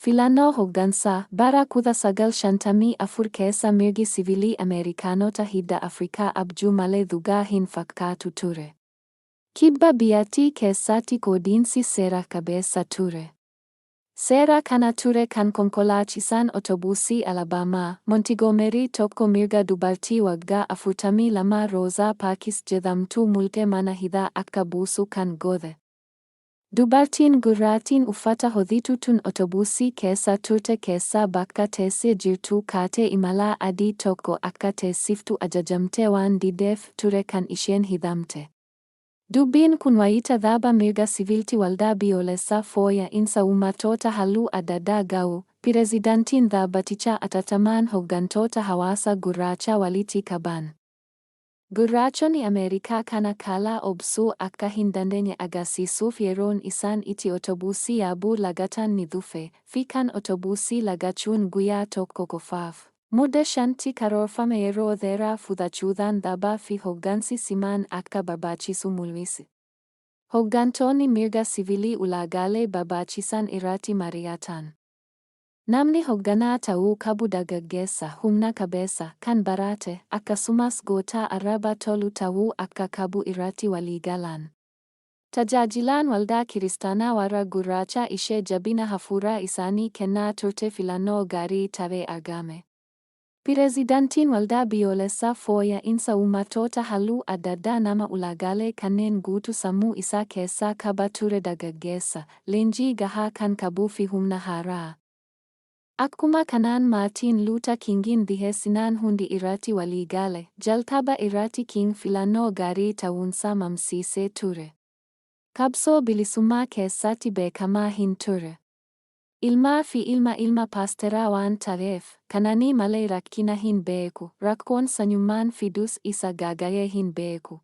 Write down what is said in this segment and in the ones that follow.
Filannoo hoggansaa bara 1954 keessa mirgi sivilii Ameerikaanota hidda Afrikaa abjuu malee dhugaa hin fakkaatu ture. Kibba biyyattii keessatti qoodiinsi seera qabeessa ture. Seera kana ture kan konkolaachisaan otobusii Alabaamaa, Montigoomerii tokko mirga dubartii waggaa 42 Roozaa Paarkis jedhamtuu mulqee mana hidhaa akka buusu kan godhe. Dubartiin gurraattiin uffata hodhitu tun otobusii keessa turte keessaa bakka teessee jirtuu kaatee imalaa adii tokko akka teessiftu ajajamtee waan dideef ture kan isheen hidhamte. Dubbiin kun wayita dhaaba mirga siviilti waldaa biyyoolessaa fooyya'insa uummattoota halluu adda addaa ga'u, pirezidantiin dhaabbatichaa atattamaan hoggantoota hawaasa gurraachaa walitti qaban. Gurraachonni Ameerikaa kana caalaa obsuu akka hin dandeenye agarsiisuuf yeroon isaan itti otobusii yaabuu lagatan ni dhufe, fi kan otobusii lagachuun guyyaa tokko qofaaf. Mudde 5tti karoorfame yeroo dheeraa fudhachuudhaan dhaabaa fi hoggansi cimaan akka barbaachisu mul'ise. Hoggantoonni mirga sivilii ulaagaalee barbaachisan irratti mari'atan. Namni hogganaa ta'uu qabu dargaggeessa, humna qabeessa, kan barate, akkasumas goota arraba tolu ta'uu akka qabu irratti waliigalan. Tajaajilaan waldaa kiristaanaa warra gurraachaa ishee jabina hafuuraa isaanii kennaa turte filannoo gaarii ta'ee argame. Pirezidantiin waldaa biyyoolessaa fooyya'insa uummattoota halluu adda addaa nama ulaagaalee kanneen guutu sammuu isaa keessaa qaba ture, dargaggeessa, leenjii gahaa kan qabuu fi humna haaraa. Akkuma kanaan Maartiin Luuter Kingiin dhiheessinaan hundi irratti waliigale. Jalqaba irratti King filannoo gaarii ta'uunsaa mamsiisee ture. Qabsoo bilisummaa keessatti beekamaa hin turre. Ilmaa fi ilma ilma paasteraa waan ta'eef, kananii malee rakkina hin beeku, rakkoon sanyummaan fidus isa gaaga'ee hin beeku.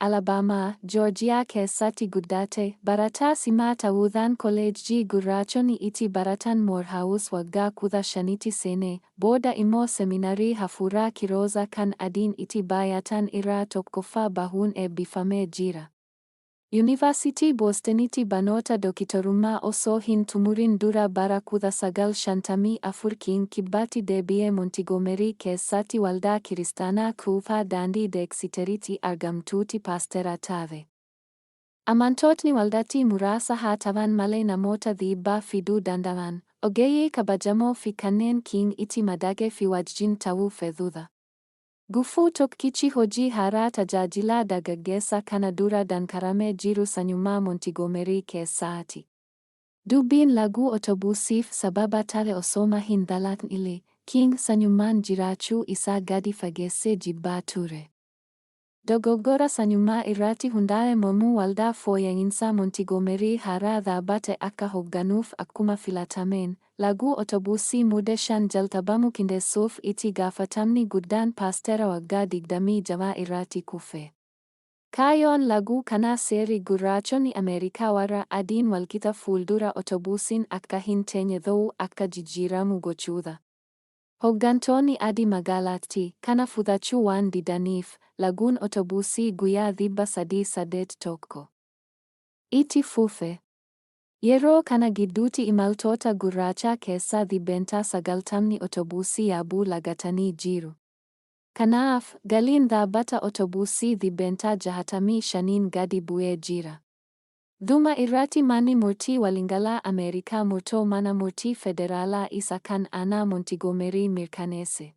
Alabaamaa, Joorjiyaa keessatti guddate, barataa cimaa ta'uudhaan kolleejjii gurraachonni itti baratan Moorhaawus waggaa 15tti seene, booda immoo seminarii hafuuraa Kirooza kan adiin itti baay'atan irraa tokkoffaa bahuun eebbifamee jira. Yuunivarsiitii Boostenitti barnoota dokitorummaa osoo hin xumurin dura bara 1954 King kibbatti deebi'ee Montigoomerii keessatti waldaa kiristaanaa Kuufaa daandii Deeksiteritti argamtuutti paastera ta'e. Amantootni waldattii muraasa haa ta'an malee namoota dhiibbaa fiduu danda'an, ogeeyyii kabajamoo fi kanneen King itti madaqee fi wajjin ta'uu fedhudha. Gufuu tokkichi hojii haaraa tajaajilaa dargaggeessa kana dura danqaramee jiru sanyummaa Montigoomerii keessaati. Dubbiin laguu otobusiif sababa ta'e osoma hin dhalatin illee, King sanyummaan jiraachuu isaa gadi fageessee jibbaa ture. Dogoggora sanyummaa irratti hundaa'e mormuu waldaa fooyya'insa Montigoomerii haaraa dhaabbate akka hoogganuuf akkuma filatameen, laguu otobusii Mudde 5 jalqabamu qindeessuuf itti gaafatamni guddaan paastera waggaa 26 irratti kufe. Kaayyoon laguu kanaa seerri gurraachonni Ameerikaa warra adiin walqixa fuuldura otobusiin akka hin teenye dhoowwu akka jijjiiramu gochuudha. Hoggantoonni adii magaalattii kana fudhachuu waan didaniif, laguun otobusii guyyaa 308 tokko. Itti fufe. Yeroo kana gidduutti imaltoota gurraachaa keessaa 90% otobusii yaabuu lagatanii jiru. Kanaaf, galiin dhaabbata otobusii 65%n gadi bu'ee jira. Dhuma irratti manni murtii waliigalaa Ameerikaa murtoo mana murtii federaalaa isa kan aanaa Montigoomerii mirkaneesse.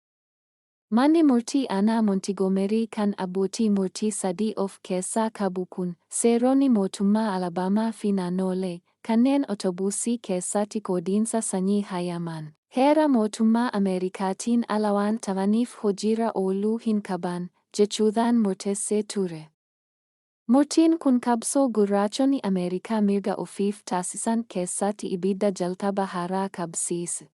Manni murtii aanaa Montigoomerii kan abbootii murtii sadii of keessaa qabu kun, seeronni mootummaa Alabaamaa fi naannolee, kanneen otobusii keessatti qoodiinsa sanyii hayyaman, heera mootummaa Ameerikaatiin ala waan ta'aniif hojiirra ooluu hin qaban, jechuudhaan murteessee ture. Murtiin kun qabsoo gurraachonni Ameerikaa mirga ofiif taasisan keessatti ibidda jalqaba haaraa qabsiise.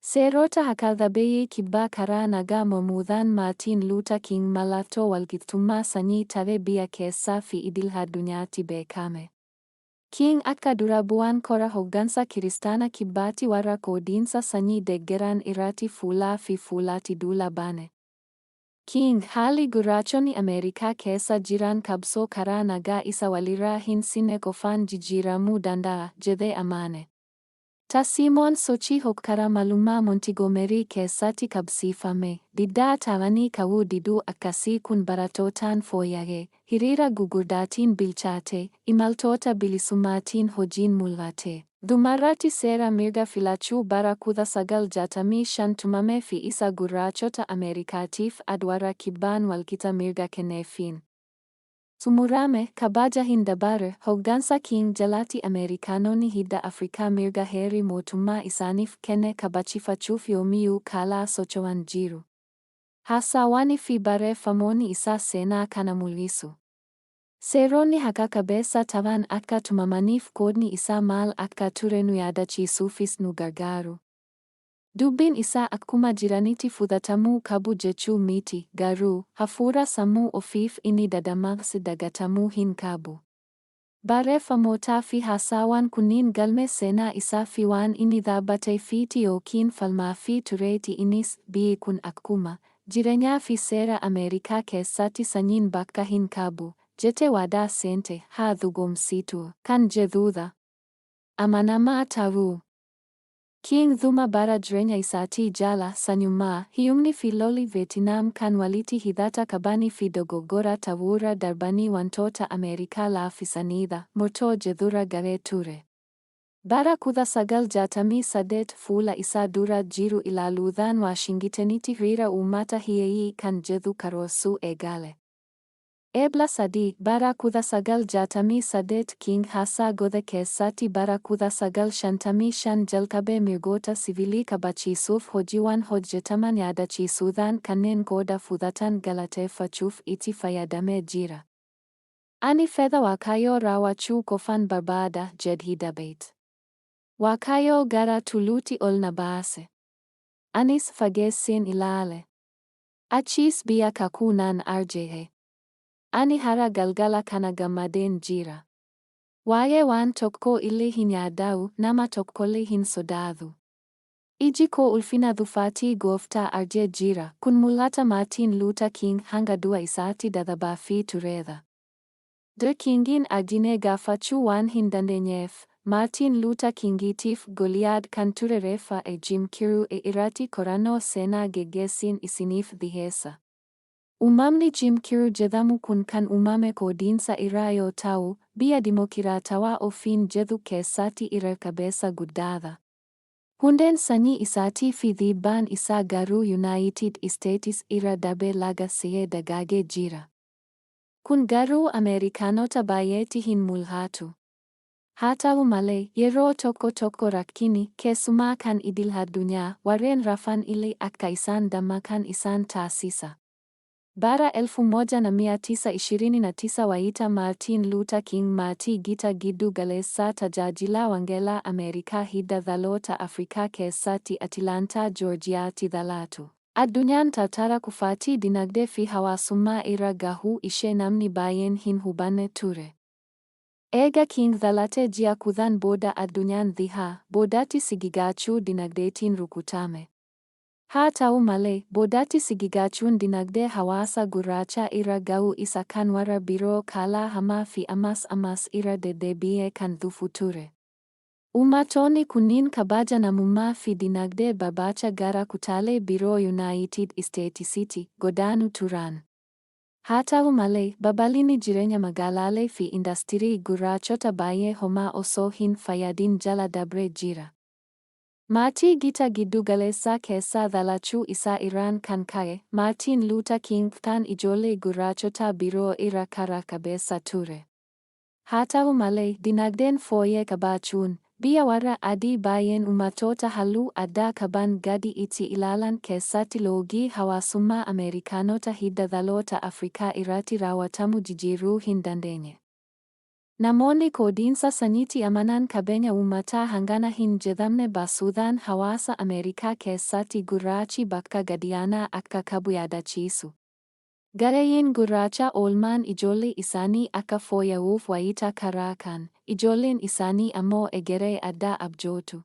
Seerota haqa-dhabeeyyii kibbaa karaa nagaa mormuudhaan Maartiin Luuter King mallattoo walqixxummaa sanyii ta'ee biyya keessaa fi idil-addunyaatti beekame. King akka dura bu'aan kora hoggansa kiristaana kibbaatti warra qoodiinsa sanyii deggeran irratti fuulaa fi fuulatti duula bane. King, haalli gurraachonni Ameerikaa keessa jiran qabsoo karaa nagaa isa walirraa hin cinne qofaan jijjiiramuu danda'a jedhee amane. Tarsiimoon sochii hokkara malummaa Montigomerii keessatti qabsiifame, diddaa ta'anii ka'uu diduu akkasii kun barattootaan fooyya'e, hiriira gugurdaatiin bilchaate, imaltoota bilisummaatiin hojiin mul'ate. Dhumarratti seera mirga filachuu bara 1965 tumame fi isa gurraachota Ameerikaatiif adwarra kibbaan walqixa mirga kenneefiin xumurame, kabaja hin dabarre. Hoggansa King jalatti Ameerikaanonni hidda Afrikaa mirga heerri mootummaa isaaniif kenne kabachiifachuuf yoomiyyuu caalaa socho'an jiru. Haasaawwanii fi barreeffamoonni isaa seenaa kana mul'isu. Seeronni haqa qabeessa ta'an akka tumamaniif qoodni isaa maal akka ture nu yaadachiisuufis nu gargaaru. Dubbiin isaa akkuma jiranitti fudhatamuu qabu jechuu miti, garuu hafuura sammuu ofiif inni dadammaqse dagatamuu hin qabu. Barreeffamootaa fi haasaawwan kunniin galmee seenaa isaa fi waan inni dhaabbateefiiti yookiin falmaafii tureeti. Innis biyyi kun akkuma jireenyaa fi seera Ameerikaa keessatti sanyiin bakka hin qabu jette waadaa seente haa dhugoomsitu kan jedhudha. Amanamaa ta'uu. King dhuma bara jireenya isaatii jala sanyummaa, hiyyumni fi lolli Veetinaam kan walitti hidhata qabanii fi dogoggora ta'uurra darbanii wantoota Ameerikaa laaffisaniidha murtoo jedhurra ga'ee ture. Bara 1968 fuula isaa dura jiru ilaaluudhaan Waashingitenitti hiriira uummata hiyyeeyyii kan jedhu karoorsuu eegale. Ebla 3, bara 1968 King haasaa godhe keessatti bara 1955 jalqabee mirgoota siviilii kabachiisuuf hojiiwwan hojjetaman yaadachiisuudhaan kanneen qooda fudhatan galateeffachuuf itti fayyadamee jira. "Ani fedha Waaqayyoo raawwachuu qofan barbaada," jedhee dubbate. "Waaqayyo gara tulluutti ol na baase. Anis fageesseen ilaale. Achiis biyya kakuu nan arge. Ani har'a galgala kana gammadeen jira. Waa'ee waan tokkoo illee hin yaada'u, nama tokkollee hin sodaadhu. Iji koo ulfina dhufaatii Gooftaa argee jira." Kun mul'ata Maartiin Luuter King hanga du'a isaatti dadhabaafii turedha. Dr. Kingin arginee gaafachuu waan hin dandeenyeef, Maartiin Luuter Kingiitiif Goliyaad kan ture reeffa e Jim Crew e irratti qorannoo seenaa geggeessiin isiniif dhiheessa. Uumamni Jim Crew jedhamu kun kan uumame qoodiinsa irraa yoo ta'u, biyya dimokiraatawaa ofiin jedhu keessatti irra qabeessa guddaadha. Hundeen sanyii isaatii fi dhiibbaan isaa garuu Yuunaayitid Isteetis irra darbee laga ce'ee dagaagee jira. Kun garuu Ameerikaanota baay'eetti hin mul'atu. Haa ta'u malee, yeroo tokko tokko rakkinni, keessumaa kan idil addunyaa, warreen rafan illee akka isaan dammaqan isaan taasisa. Bara 1929 wayita Maartiin Luuter King maatii gita giddu galeessaa tajaajila wangeelaa Ameerikaa hidda dhaloota Afrikaa keessatti Atilaantaa, Joorjiyaatti dhalatu, addunyaan tartara kufaatii dinagdee fi hawaasummaa irra gahuu ishee namni baay'een hin hubanne ture. Erga King dhalatee ji'a 10 booda addunyaan dhihaa boodatti sigigaachuu dinagdeetiin rukutame. Haa ta'u malee, boodatti sigigaachuun dinagdee hawaasa gurraacha irra ga'uu isa kan warra biroo caalaa hamaa fi ammas ammas irra deddeebi'ee kan dhufu ture. Uummattoonni kunniin kabaja namummaa fi dinagdee barbaacha gara kutaalee biroo Yuunaayitid Isteetisitti godaanuu turan. Haa ta'u malee, babal'inni jireenya magaalaalee fi indastirii gurraachota baay'ee homaa osoo hin fayyadin jala dabree jira. Maatii gita giddu galeessaa keessaa dhalachuu isaa irraan kan ka'e, Maartiin Luuter King kan ijoollee gurraachotaa biroo irra karaa qabeessa ture. Haa ta'u malee, dinagdeen fooyyee qabaachuun, biyya warra adii baay'een uummattoota halluu addaa qaban gadi itti ilaalan keessatti loogii hawaasummaa Ameerikaanota hidda dhaloota Afrikaa irratti raawwatamu jijjiiruu hin dandeenye. Namoonni qoodiinsa sanyiitti amanan qabeenya uummataa hangana hin jedhamne baasuudhaan hawaasa Ameerikaa keessatti gurraachi bakka gadi'aanaa akka qabu yaadachiisu. Gareeyyiin gurraacha oolmaan ijoollee isaanii akka fooyya'uuf wayita carraaqan, ijoolleen isaanii ammoo egeree addaa abjootu.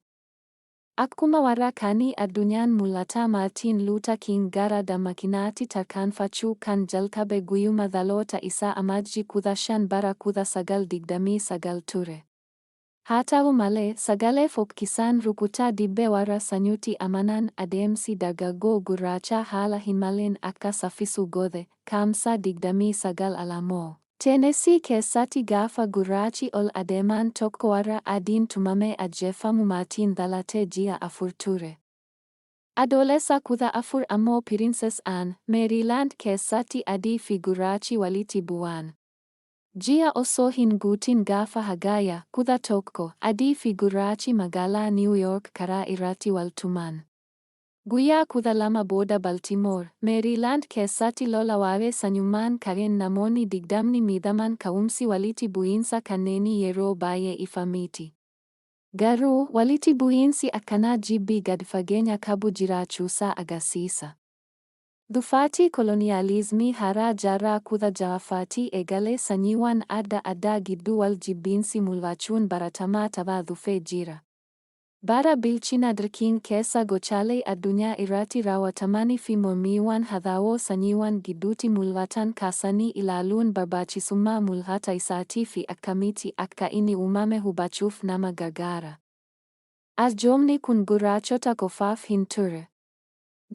Akkuma warra kaanii addunyaan mul'ata Maartiin Luuter King gara dammaqinaatti tarkaanfachuu kan jalqabe guyyuma dhaloota isaa Amajjii 15 bara 1929 ture. Haa ta'u malee, sagalee fokkisaan rukuttaa dibbee warra sanyuutti amanan adeemsi dargaggoo gurraachaa haala hin malleen akka saffisu godhe. Caamsaa 29 Alamoo, Tennessee keessatti gaafa gurraachi ol adeemaan tokko warra adiin tumamee ajjeefamu maatiin dhalatee ji'a 4 ture. Adoolessa 14 ammoo Princess Anne, Maryland keessatti adii fi gurraachi walitti bu'an. Ji'a osoo hin guutin gaafa Hagaya 11 adii fi gurraachi magaalaa New York karaa irratti wal tuman. Guyyaa 12 booda Baltimore, Maryland keessatti lola waa'ee sanyummaan ka'een namoonni 20 miidhaman. Ka'umsi walitti bu'iinsa kanneenii yeroo baay'ee ifa miti. Garuu, walitti bu'iinsi akkanaa jibbii gad fageenya qabu jiraachuusaa agarsiisa. Dhufaatii koloniyaalizmii haaraa jaarraa 16ffaatti eegalee sanyiiwwan adda addaa gidduu wal jibbiinsi mul'achuun baratamaa ta'aa dhufee jira. Bara bilchina Dirkiin keessa gochaalee addunyaa irratti raawwatamanii fi mormiiwwan hadhaawoo sanyiiwwan gidduutti mul'atan kaasanii ilaaluun barbaachisummaa mul'ata isaatii fi akkamitti akka inni uumame hubachuuf nama gargaara. Arjoomni kun gurraachota qofaaf hin turre.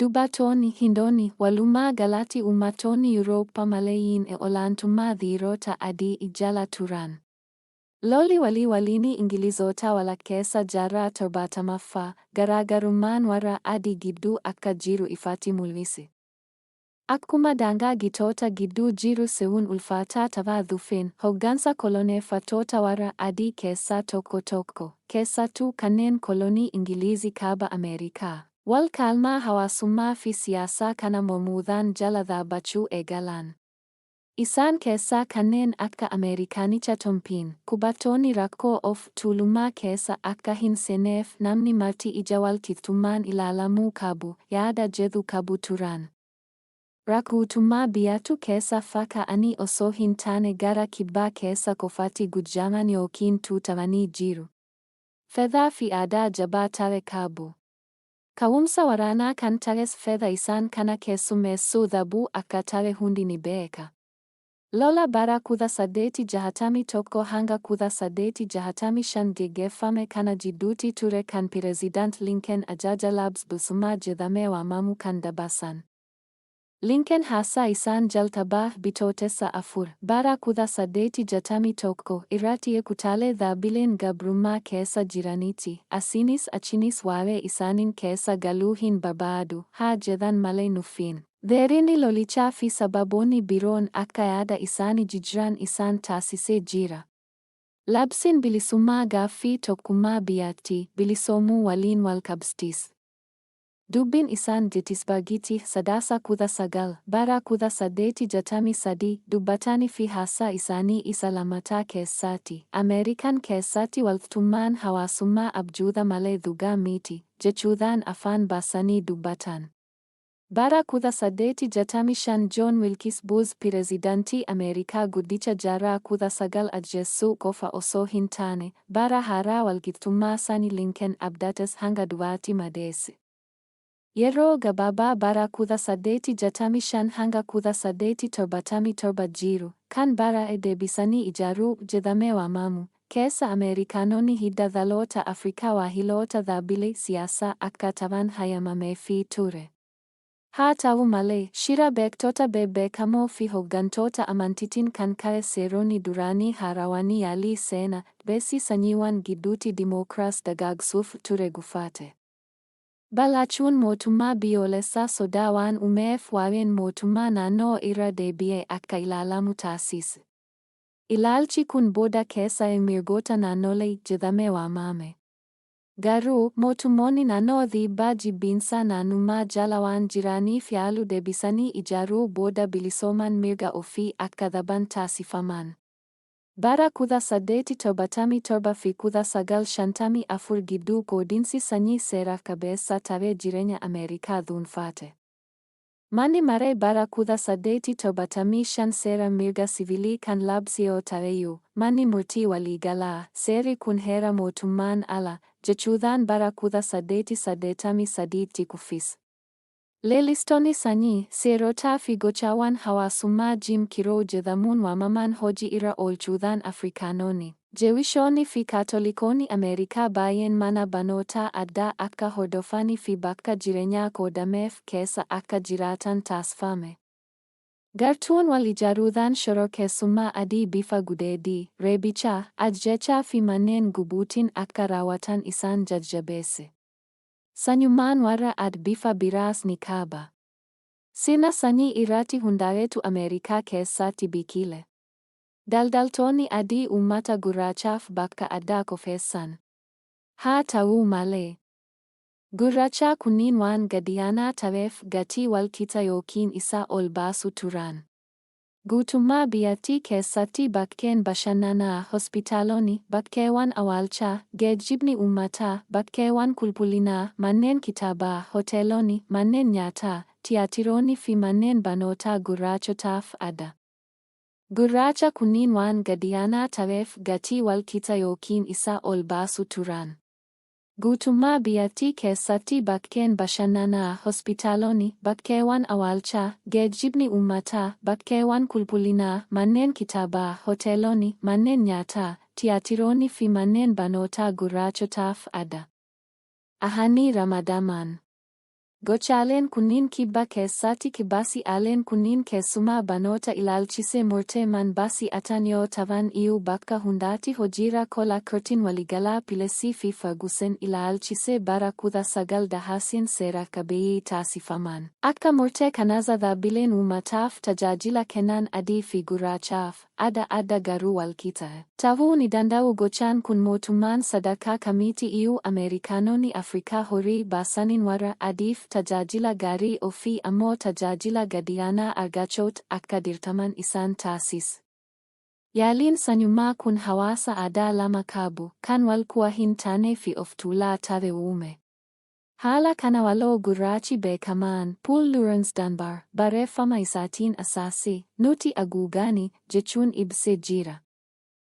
Dubartoonni, Hindoonni, walumaa galatti uummattoonni Yuurooppaa maleeyyiin olaantummaa dhiirota adii jala turan. Lolli walii waliinii Ingilizoota walakkeessa jaarraa 70ffaa garaagarummaan warra adii gidduu akka jiru ifatti mul'ise. Akkuma daangaa gitoota gidduu jiru se'uun ulfaataa ta'aa dhufeen, hoggansa koloneeffattoota warra adii keessaa tokko tokko, keessattuu kanneen kolonii Ingilizii kaaba Ameerikaa, wal caalmaa hawaasummaa fi siyaasaa kana mormuudhaan jala dhaabbachuu eegalan. Isaan keessaa kanneen akka Ameerikaanicha Tom Paine, qubattoonni rakkoo of tuulummaa keessa akka hin seenneef namni marti ija wal qixxummaan ilaalamuu qabu, yaada jedhu qabu turan. Rakkootummaa biyyattuu keessa faca'anii osoo hin taane gara kibbaa keessa qofatti gujaman yookiin tuutamanii jiru. Fedhaa fi aadaa jabaa ta'e qabu. Ka'umsa waraanaa kan ta'es fedha isaan kana keessummeessuu dhabuu akka ta'e hundi ni beeka. Lola bara 1861 hanga 1865 geggeeffame kana jidduutti ture kan Pireezidant Lincoln ajaja labs bilisummaa jedhamee waamamu kan dabarsan. Lincoln haasaa isaan jalqabaa Bitootessa 4, bara 1861 irratti kutaalee dhaabbileen gabrummaa keessa jiranitti, asiinis achinis waa'ee isaaniin keessa galuu hin barbaadu, haa jedhan malee nuffiin. Dheerinni lolichaa fi sababoonni biroon akka yaada isaanii jijjiiran isaan taasisee jira. Labsiin bilisummaa gaaffii tokkummaa biyyattii bilisoomuu waliin wal qabsiise. Dubbiin isaan Gettysburgitti Sadaasa 19, bara 1863 dubbatanii fi haasaa isaanii isa lammataa keessatti, Ameerikaan keessatti walqixxummaan hawaasummaa abjuudha malee dhugaa miti, jechuudhaan afaan baasanii dubbatan. Bara 1865 John Wilkes Booth pireezidantii Ameerikaa guddicha jaarraa 19 ajjeesuu qofa osoo hin taane, bara haaraa walqixxummaa sanyii Lincoln abdates hanga du'aatti madeesse. Yeroo gabaabaa bara 1865 hanga 1877 jiru, kan bara deebisanii ijaaruu jedhamee waamamu, keessa Ameerikaanonni hidda dhaloota Afrikaa waahiloota dhaabbilee siyaasaa akka ta'an hayyamameefii ture. Haa ta'u malee, shira beektota bebbeekamoo fi hooggantoota amantiitiin kan ka'e seeronni duraanii haarawanii yaalii seenaa dhabeessi sanyiiwwan gidduutti dimookiraasii dagaagsuuf ture gufate. Bal'achuun mootummaa biyyoolessaa sodaa waan uumeef waa'een mootummaa naannoo irra deebi'ee akka ilaalamu taasise. Ilaalchi kun booda keessa mirgoota naannolee jedhamee waamame. Garuu, mootummoonni naannoo dhiibbaa jibbiinsa naannummaa jala waan jiraniif yaaluu deebisanii ijaaruu booda bilisooman mirga ofii akka dhaban taasifaman. Bara 1877 fi 1954 gidduu qoodinsi sanyii seera qabeessa ta'ee jireenya Ameerikaa dhuunfate. Manni maree bara 1875 seera mirga siviilii kan labse yoo ta'eyyuu, manni murtii waliigalaa, seerri kun heera mootummaan ala, jechuudhaan bara 1883tti kuffise. Leellistoonni sanyii, seerotaa fi gochaawwan hawaasummaa Jim Crow jedhamuun waamaman hojii irra oolchuudhaan Afrikaanonni Jewishoonni fi Kaatolikoonni Ameerikaa baay'een mana barnootaa addaa akka hordofanii fi bakka jireenyaa qoodameef keessa akka jiraatan taasifame. Gartuun wal ijaaruudhaan shororkeessummaa adii bifa gudeeddii, reebichaa, ajjeechaa fi manneen gubuutiin akka raawwatan isaan jajjabeesse. Sanyummaan warra adii bifa biraas ni qaba. Sirna sanyii irratti hundaa'etu Ameerikaa keessatti biqile. Daldaltoonni adii uummata gurraachaaf bakka addaa qopheessan. Haa ta'u malee, gurraacha kunniin waan gadi'aanaa ta'eef gatii walqixa yookiin isaa ol baasu turan. Guutummaa biyyattii keessatti bakkeen bashannanaa, hospitaalonni, bakkeewwan awwaalchaa, geejjibni uummataa, bakkeewwan qulqullinaa, manneen kitaabaa, hoteelonni, manneen nyaataa, tiyaatiroonni fi manneen barnootaa gurraachotaaf adda. Gurraacha kunniin waan gadi'aanaa ta'eef gatii walqixa yookiin isaa ol baasu turan. Guutummaa biyyattii keessatti bakkeen bashannanaa, hospitaalonni, bakkeewwan awwaalchaa, geejjibni uummataa, bakkeewwan qulqullinaa, manneen kitaabaa, hoteelonni, manneen nyaataa, tiyaatiroonni fi manneen barnootaa gurraachotaaf adda ahanii ramadaman. Gochaaleen kunniin kibba keessatti kibbasi aleen kunniin keessumaa barnoota ilaalchisee murtee man baasii atan yoo ta'an iyyuu bakka hundaatti hojiirra kola kurtiin waliigalaa Pilesii fi Ferguson ilaalchisee bara 19 dahasiin seera qabeeyyii taasifaman. Akka murtee kanaza dhaabbileen uummataaf tajaajila kennan adii fi gurraachaaf adda adda garuu walqixa ta'uu ni danda'u. Gochaan kun mootummaan sadarkaa kamitti iyyuu Ameerikaanonni Afrikaa horii baasaniin warra adiif tajaajila gaarii ofii ammoo tajaajila gadi'aanaa argachuutti akka dirqaman isaan taasise. Yaaliin sanyummaa kun hawaasa aadaa lama qabu, kan wal kuwa hin taane fi of tuulaa ta'e uume. Haala kana waloo gurraachi beekamaan Paul Laurence Dunbar barreeffama isaatiin asaase nuti haguuganii jechuun ibsee jira.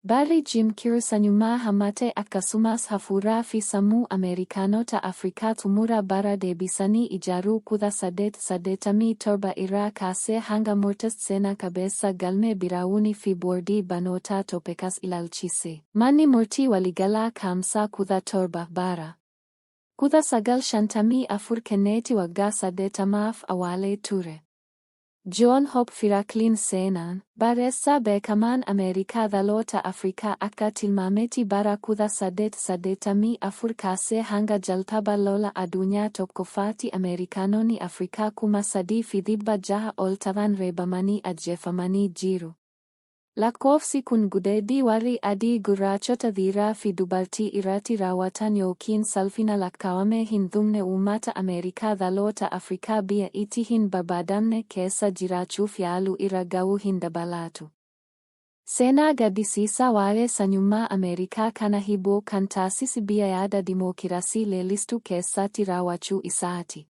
Barri Jim Crow sanyummaa hammate akkasumas hafuuraa fi sammuu Ameerikaanota Afrikaa xumura bara deebisanii ijaaruu 1887 irraa kaasee hanga murteessa seena qabeessa galmee Biraawunii fi boordii barnootaa Topekaas ilaalchise. Manni murtii waliigalaa Kaamsaa 17 bara 1954 kenneeti waggaa 80f awwaalee ture. John Hope Franklin seenaan barreessaa beekamaan Ameerikaa dhaloota Afrikaa akka tilmaametti bara 1884 kaasee hanga jalqaba lola addunyaa tokkoffaatti Ameerikaanonni Afrikaa 3,600 ol ta'an reebamanii ajjeefamanii jiru. Lakkoofsi kun gudeeddii warri adii gurraachota dhiiraa fi dubartii irratti raawwatan yookiin salphina lakkaawamee hin dhumne uummata Ameerikaa dhaloota Afrikaa biyya itti hin barbaadamne keessa jiraachuuf yaalu irra ga'uu hin dabalatu. Seenaa gaddisiisaa waa'ee sanyummaa Ameerikaa kana hibboo kan taasise biyya yaada dimookiraasii leellistuu keessatti raawwachuu isaati.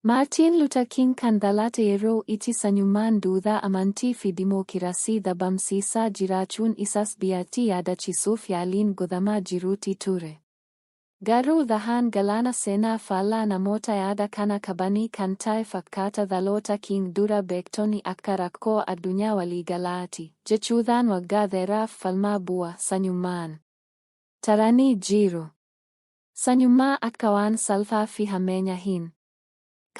Maartiin Luther King kan dhalate yeroo itti sanyummaan duudhaa amantii fi dimookiraasii dhabamsiisaa jiraachuun isaas biyyattii yaadachiisuuf yaaliin godhamaa jirutti ture. Garuu dhahaan galaana seenaa faallaa namoota yaada kana qabanii kan ta'e fakkaata. Dhaloota King dura beektonni akka rakkoo addunyaa waliigalaati jechuudhaan waggaa dheeraaf falmaa bu'aa sanyummaan taranii jiru. Sanyummaa akka waan salphaa fi hammeenya hin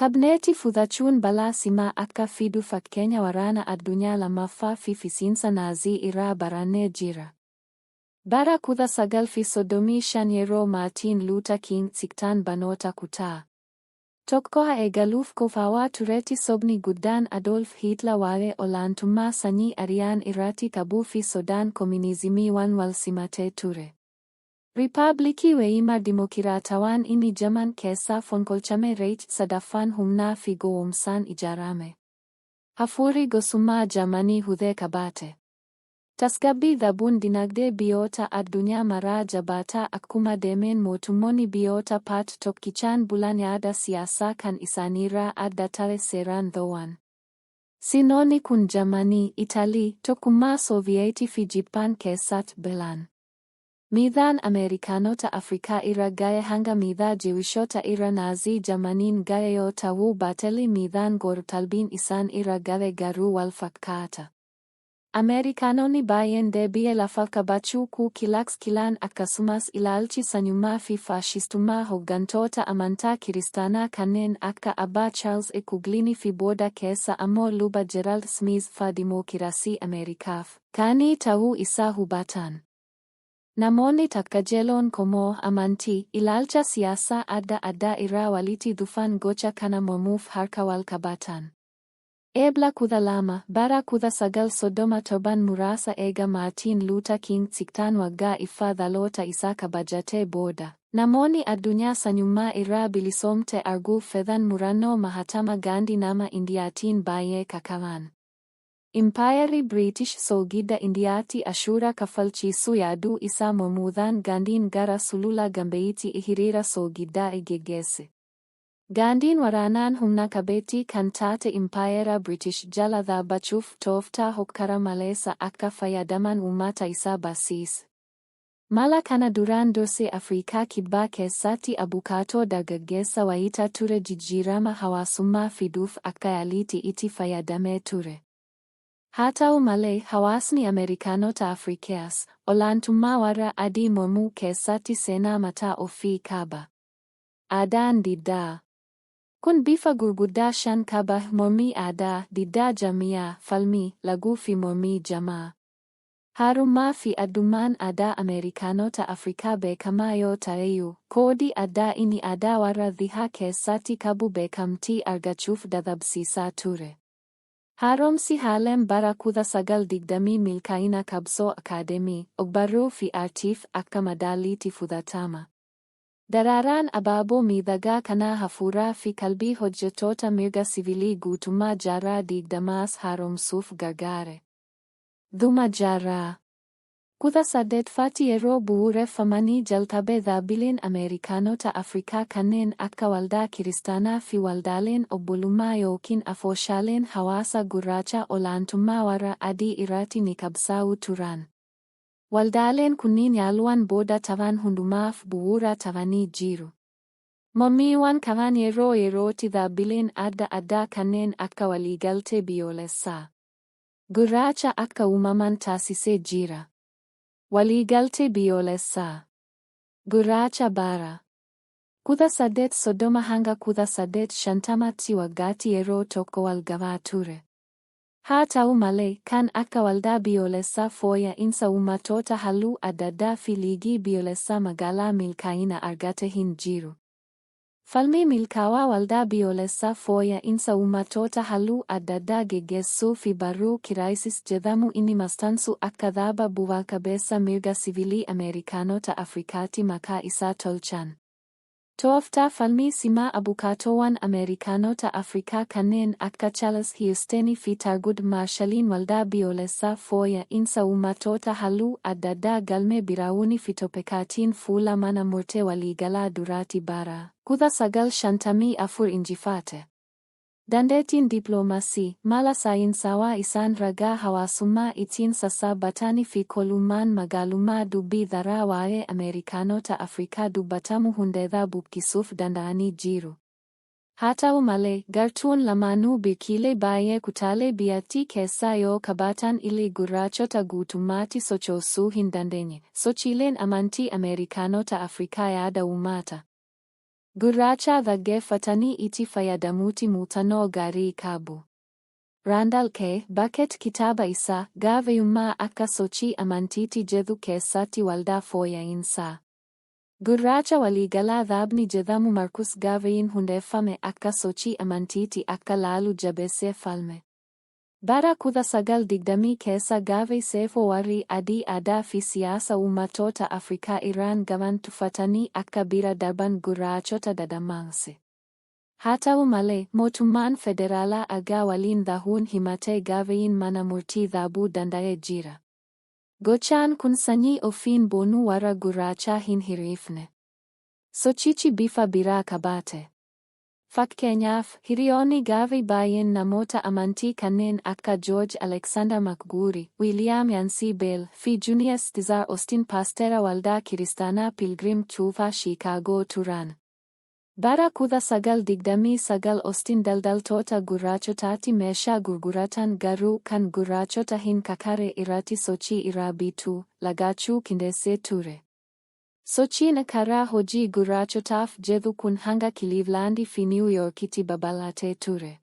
qabneetti fudhachuun balaa cimaa akka fidu fakkeenya waraana addunyaa lammaffaa fi fisiinsa Naazii irraa barannee jira. Bara 1935 yeroo Maartiin Luther King siktaan barnoota kutaa tokko eegaluuf qophaa'aa turetti sobni guddaan Adolf Hitler waa'ee olaantummaa sanyii Ariyaan irratti qabuu fi sodaan koominiizimii waan wal simatee ture. Riippaabilikii Weeyimar Dimokiraatawaan inni Jarman keessaa fonqolchame Reich sadaffaan humnaa fi gowwoomsaan ijaarame. Hafuurri gosummaa Jarmanii hundee qabate. Tasgabbii dhabuun dinagdee biyyoota addunyaa maraa jabaataa akkuma deemeen mootummoonni biyyoota paartii tokkichaan bulan yaada siyaasaa kan isaaniirraa adda ta'e seeraan dhoowwan. Sirnoonni kun Jarmanii, Italii, Tokkummaa Sooviyeetii fi Jippaan keessatti biqilan. Miidhaan Ameerikaanota Afrikaa irra ga'e hanga miidhaa Jewishoota irra Naazii Jarmaniin ga'e yoo ta'uu baatellee miidhaan goor-qalbiin isaan irra ga'e garuu wal fakkaata. Ameerikaanonni baay'een deebi'ee lafa qabachuu Ku Kilaks Kilaan akkasumas ilaalchi sanyummaa fi faashistummaa hooggantoota amantaa kiristaanaa kanneen akka Abbaa Charles E. Kuglini fi booda keessa ammoo Luba Gerald Smith fa dimookiraasii Ameerikaaf kaanii ta'uu isaa hubatan. Namoonni takkajeeloon qomoo, amantii, ilaalcha siyaasaa adda addaa irraa walitti dhufan gocha kana mormuuf harka wal qabatan. Ebla 12, bara 1937 muraasa eega Maartiin Luuter King Jr. waggaa iffaa dhaloota isaa kabajatee booda, namoonni addunyaa sanyummaa irraa bilisoomte arguuf fedhan murannoo Mahatma Gandhi nama Indiyaatiin baay'ee kaka'an. Impaayerri Biriitish soogidda Indiyaatti ashuura kaffalchiisuu yaaduu isaa mormuudhaan Gaandiin gara sulula Gambeeyitti hiriira soogiddaa geggeesse. Gaandiin waraanaan humna qabeettii kan taate Impaayera Biriitish jala dhaabbachuuf tooftaa hokkara maleessa akka fayyadaman uummata isaa barsiise. Mala kana duraan dursee Afrikaa Kibbaa keessatti abukaatoo dargaggeessa wayita ture jijjiirama hawaasummaa fiduuf akka yaaliitti itti fayyadamee ture. Haa ta'u malee, hawaasni Ameerikaanota Afrikaas olaantummaa warra adii mormuu keessatti seenaa mataa ofii qaba. Aadaan diddaa kun bifa gurguddaa shan qaba: mormii aadaa, diddaa jaarmiyaa, falmii, laguu fi mormii jamaa. Haarummaa fi addummaan aadaa Ameerikaanota Afrikaa beekamaa yoo ta'eyyuu, koodii addaa inni aadaa warra dhihaa keessatti qabu beekamtii argachuuf dadhabsiisaa ture. Haaromsi Haalem bara 1920 milkaa'ina qabsoo akaademii, ogbarruu fi aartiif akka madaalliitti fudhatama. Daraaraan abaaboo miidhagaa kanaa hafuuraa fi qalbii hojjettoota mirga siviilii guutummaa jaarraa 20s haaromsuuf gargaare. Dhuma jaarraa 18ffaatti yeroo bu'uureffamanii jalqabe dhaabbileen Ameerikaanota Afrikaa kanneen akka Waldaa Kiristaanaa fi waldaaleen obbolummaa yookiin afooshaaleen hawaasa gurraacha olaantummaa warra adii irratti ni qabsaa'u turan. Waldaaleen kunniin yaaluuwwan booda ta'an hundumaaf bu'uura ta'anii jiru. Mormiiwwan kaan yeroo yerootti dhaabbileen adda addaa kanneen akka waliigaltee biyyoolessaa gurraacha akka uumaman taasisee jira. Waliigaltee biyyoolessaa gurraacha bara 1830 hanga 1850tti waggaatti yeroo tokko wal ga'aa ture. Haa ta'u malee, kan akka waldaa biyyoolessaa fooyya'insa uummattoota halluu adda addaa fi liigii biyyoolessaa magaalaa milkaa'ina argate hin jiru. Falmii milkaa'aa waldaa biyyoolessaa fooyya'insa uummattoota halluu adda addaa geggeessuu fi barruu Kiraayisis jedhamu inni maxxansu akka dhaaba bu'aa qabeessa mirga siviilii Ameerikaanota Afrikaatti maqaa isaa tolchan. Tooftaa falmii cimaa abukaatoowwan Ameerikaanota Afrikaa kanneen akka Charles Houston fi Thurgood Marshaliin waldaa biyyoolessaa fooyya'insa uummattoota halluu adda addaa galmee Biraawunii fi Topekaatiin fuula mana murtee waliigalaa duraatti bara 1954 injifate. Dandeettiin dippiloomaasii, mala saayinsawaa isaan ragaa hawaasummaa ittiin sassaabatanii fi kolummaan magaalummaa dubbii dharaa waa'ee Ameerikaanota Afrikaa dubbatamu hundeedhaa buqqisuuf danda'anii jiru. Haa ta'u malee, gartuun lamaanuu birkiilee baay'ee kutaalee biyyattii keessaa yoo qabaatan illee gurraachota guutummaatti sochoosuu hin dandeenye. Sochiileen amantii Ameerikaanota Afrikaa yaada uummata gurraacha dhaggeeffatanii itti fayyadamuutti muuxannoo gaarii qabu. Randall K. Bucket kitaaba isaa Gaaveyummaa akka sochii amantiitti jedhu keessatti waldaa fooyya'insaa gurraacha waliigalaa dhaabni jedhamu Marcus Garveyin hundeeffame akka sochii amantiitti akka laalu jabeessee falme. Bara 1920 keessa Garvey seefoo warri adii aadaa fi siyaasa uummattoota Afrikaa irraan gaban tuffatanii akka bira darban gurraachota dadammaqse. Haa ta'u malee, mootummaan federaalaa argaa waliin dhahuun himatee Garveyin mana murtii dhaabuu danda'ee jira. Gochaan kun sanyii ofiin boonuu warra gurraachaa hin hir'ifne. Sochichi bifa biraa qabaate. Fakkeenyaaf, hiriyoonni Garvey baay'een namoota amantii kanneen akka George Alexander McGurry, William Yancey Bell fi Junius Caesar Austin paastera waldaa kiristaanaa Pilgrim Cuufaa Chicago turan. Bara 1929 Austin daldaltoota gurraachotaatti meeshaa gurguratan garuu kan gurraachota hin kakare irratti sochii irraa bituu lagachuu qindeessee ture. Sochiin karaa hojii gurraachotaaf jedhu kun hanga Cleveland fi New Yorkitti babal'atee ture.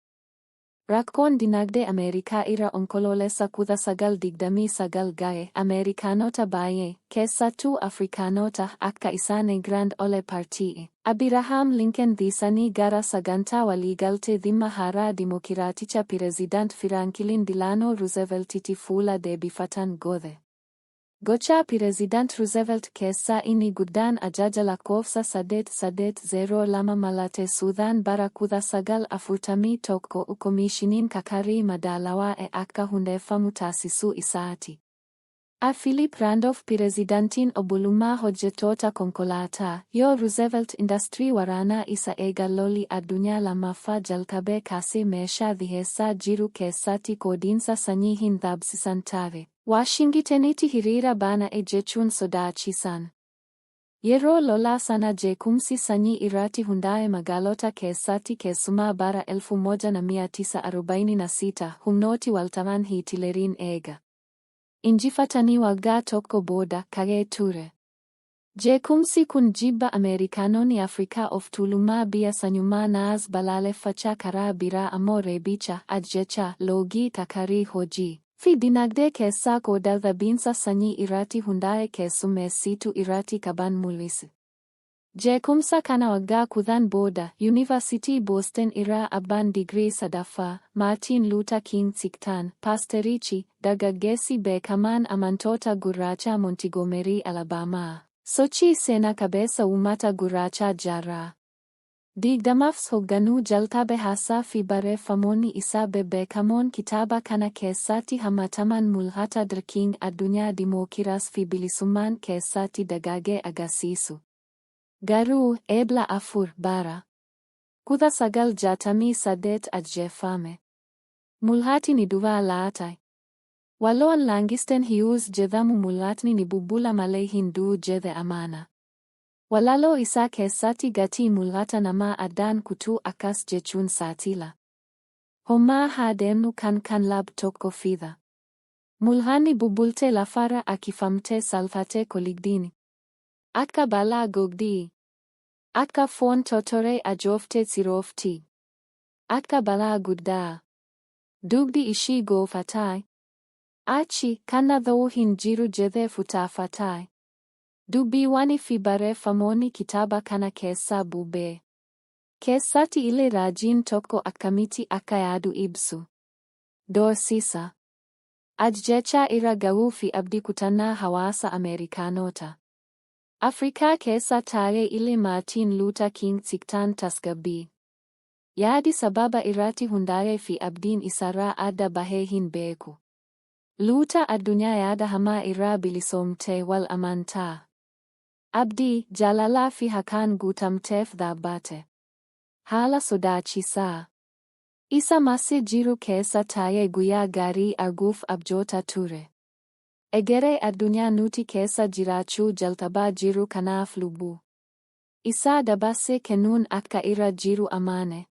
Rakkoon dinagdee Ameerikaa irra Onkoloolessa 1929 ga'e Ameerikaanota baay'ee, keessattuu Afrikaanota akka isaanii Grand Ole Party. Abirahaam Lincoln dhiisanii gara sagantaa waliigaltee dhimma haaraa Dimokiraaticha Pireezidant Firaanklin Delano Rooseveltitti fuula deebifatan godhe. Gochaa Pireezidant Roosevelt keessaa inni guddaan ajaja lakkoofsa 8802 mallatteessuudhaan bara 1941 Koomishiniin Kakarii Madaalawaa akka hundeeffamu taasisuu isaati. A. Philip Randolph Pireezidantiin obbolummaa hojjettoota konkolaataa, yoo Roosevelt industirii waraanaa isa eega lolli addunyaa lammaffaa jalqabee kaasee meeshaa dhiheessaa jiru keessatti qoodiinsa sanyii hin dhaabsisan taate, Waashingitenitti hiriira baana'e jechuun sodaachisan. Yeroo lolaa sana jeequmsi sanyii irratti hundaa'e magaalota keessatti keessumaa bara 1946 humnooti waltaman Hiitileriin eega injifatanii waggaa tokko booda ka'ee ture. Jeequmsi kun jibba Ameerikaanonni Afrikaa of tuulummaa biyya sanyummaa Naaz balaaleffachaa karaa biraa ammoo reebicha, ajjeechaa, loogii kakarii hojii fi dinagdee keessaa qooda dhabiinsa sanyii irratti hundaa'e keessummeessituu irratti qaban mul'ise. Jeequmsa kana waggaa 10 booda, Yuunivarsiitii Boston irraa abbaan digirii sadaffaa, Maartiin Luuter King Xiqqaan, paasterichi, dargaggeessi beekamaan amantoota gurraacha Montgomery Alabaamaa, sochii seenaa qabeessa uummata gurraachaa jaarraa 20ffs hoogganuu jalqabe haasaa fi barreeffamoonni isaa bebbeekamoon kitaaba kana keessatti hammataman mul'ata Dr. King addunyaa dimookiraasii fi bilisummaan keessatti dagaagee agarsiisu. Garuu, Ebla 4 bara 1968 ajjeefame. Mul'atni ni du'aa laata? Waloon Langston Hughes jedhamu mul'atni ni bubbula malee hin du'u jedhe amana. Walaloo isaa keessatti gatii mul'ata namaa addaan kutuu akkas jechuun saaxila. Homaa haa deemnu kan kan lab tokko fida. Mul'anni bubbulte lafarra akifamtee salphatee koligdiin. Akka balaa gogdii. Akka foon tortoree ajooftee xiroofti. Akka balaa guddaa. Dugdi ishii goofataa. Achi kana dha'uu hin jiru jedhee futaafataa. Dubbiiwwanii fi barreeffamoonni kitaaba kana keessaa bubbee keessatti illee raajiin tokko akkamitti akka yaadu ibsu. Doorsisa. Ajjeechaa irra ga'uu fi abdii kutannaa hawaasa Ameerikaanota. Afrikaa keessa taa'ee illee Maartiin Luuter King Xiqqaan tasgabbii. Yaadi sababa irratti hundaa'ee fi abdiin isarraa adda bahee hin beeku. Luuter addunyaa yaada hamaa irraa bilisoomtee wal amantaa, abdii, jaalalaa fi haqaan guutamteef dhaabbate. Haala sodaachisaa isa marsee jiru keessa taa'ee guyyaa gaarii arguuf abjoota ture. Egeree addunyaa nuti keessa jiraachuu jalqabaa jiru kanaaf lubbuu isaa dabarsee kennuun akka irra jiru amane.